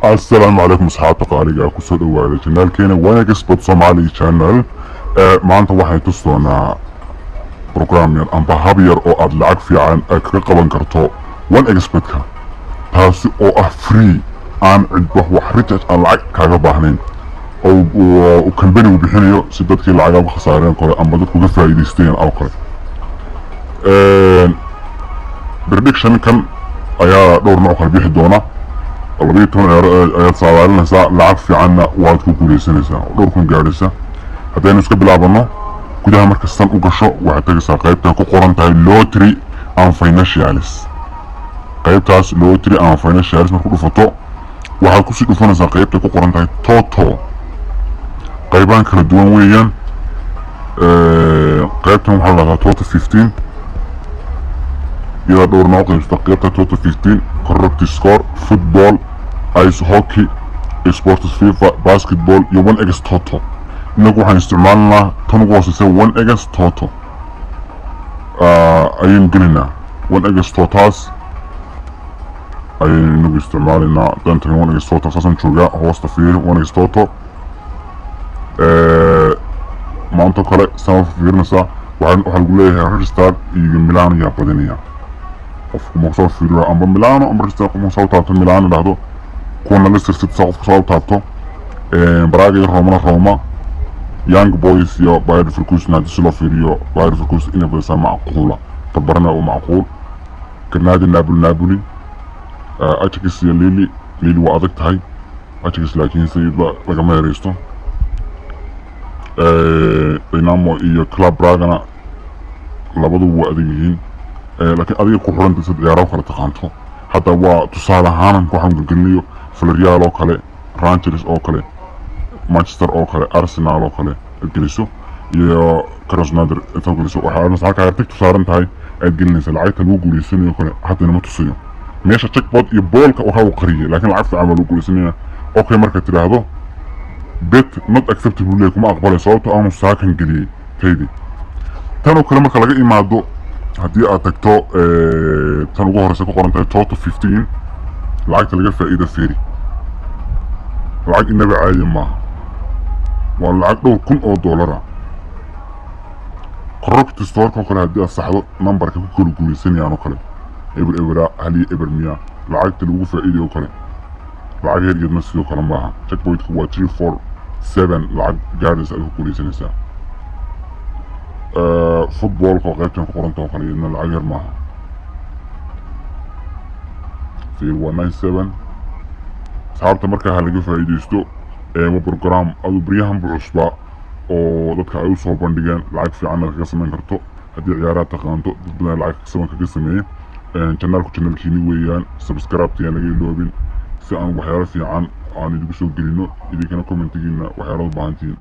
Assalaamu calaykum asxaabta qaaliga, kusoo dhawaada channelkeena 1xBet Somali Channel. Maanta waxaan tusi doonaa program yar amba hab yar oo aad lacag fiican aad kaga qaban karto 1xBetka, taasi oo ah free, aan cidba wax recharge aan lacag kaaga baahnayn oo uu company bixinayo si dadkii lacagaha uga khasaareen kale amba dadku uga faa'iidaysteen oo kale. Prediction kan ayaa dhowr nooc kala bixi doona. 12 ciyaaro ayaad saadaalinaysaa, lacag fiicanna waad ku guuleysanaysaa oo dhowr kun gaadhaysa. Haddaynu iska bilaabano gudaha, markastan u gasho, waxaad tegaysaa qaybta ku qoran tahay Lottery and Financials. Qaybtaas Lottery and Financials marku dhufato, waxaad kusii dhufanaysaa qaybta ku qoran tahay Toto. Qaybahan kala duwan weeyaan. Qaybtan waxaa la dhahdaa Toto 15, iyadaa dhowr nooc qaybsata. Qaybta Toto 15, correct score, football, ice hockey, sports, FIFA, basketball iyo 1x Toto. Inagu waxaan isticmaalinaa tan ugu hooseysa, 1x Toto ayaynu gelinaa. 1x Totaas ayaynu inagu isticmaalaynaa. Haddaan tagno 1x Toto, saasaan joogaa, hoosta fiiri 1x Toto. Maanta kale sama fiirinaysaa, waxaa lagu leeyahay Red Star iyo Milano yaa badinaya. Qofku ma soo fiiriyo amba Milano amba Red Star, qofku soo taabto Milano dhahdo, kuwana Leicester City saa qofku soo taabto, Braga iyo Romana, Roma, Young Boys iyo Bayer Leverkusen. Haddii si loo fiiriyo, Bayer Leverkusen inay badisaa macquula, tabarana waa macquul. Granada, Napoli, Napoli, Ajax iyo Lille, Lille waa adag tahay Ajax, laakiin se lagama yareysto. Dynamo iyo Club Brugena labaduba waa adag yihiin, laakiin adiga ku xiranta sad ciyaaraha kala taqaanto. Hadda waa tusaale ahaan waxaan gelgelinayo. Villarreal oo kale, Rangers oo kale, Manchester oo kale, Arsenal oo kale aad geliso iyo Krasnodar intaad geliso, waxaa halkaa tigtu saaran tahay aad gelinaysa lacagta lagu guuleysanayo kale. Haddana ma tusayo meesha jackpot iyo boolka, waxa uu qariyay, laakiin lacag fiican baa lagu guuleysanaya. Okay, markaad tidhaahdo bet not acceptable leeyahay, kuma aqbalay, sababto aanu saakan geliyey taydi. Tan oo kale marka laga imaado, haddii aad tagto tan ugu horeysa ku qoran tahay Toto 15, lacagta laga faa'iido fiiri. Lacag inaba caadi maaha, waa lacag dhowr kun oo dollara. Correct scoreka oo kale haddii aad saxdo numberka ku kala guuleysanayaan oo kale, eber ebera, hal iyo eber miya, lacagta lagu faa'iidayo oo kale lacag yar iyadna sidoo kale maaha. Jackpotku waa 347, lacag gaadhaysa aad ku guuleysanaysaa. Footballka oo qaybtan ku qoranta oo kale iyadna lacag yar maaha. Fiir, waa 97. Asxaabta, markaa ha laga faa'iidaysto. Waa program adu baryahan bu cusbaa oo dadka ay usoo bandhigeen, lacag fiican aad kaga samayn karto haddii ciyaaraha taqaanto. Dad badan lacag saman kaga sameeye. Channelku channelkiini weeyaan, subscribe yaan laga iloobin si aan waxyaalo fiican aan idigu soo gelino. Idinkana commentigiina waxyaalo u baahantihiin.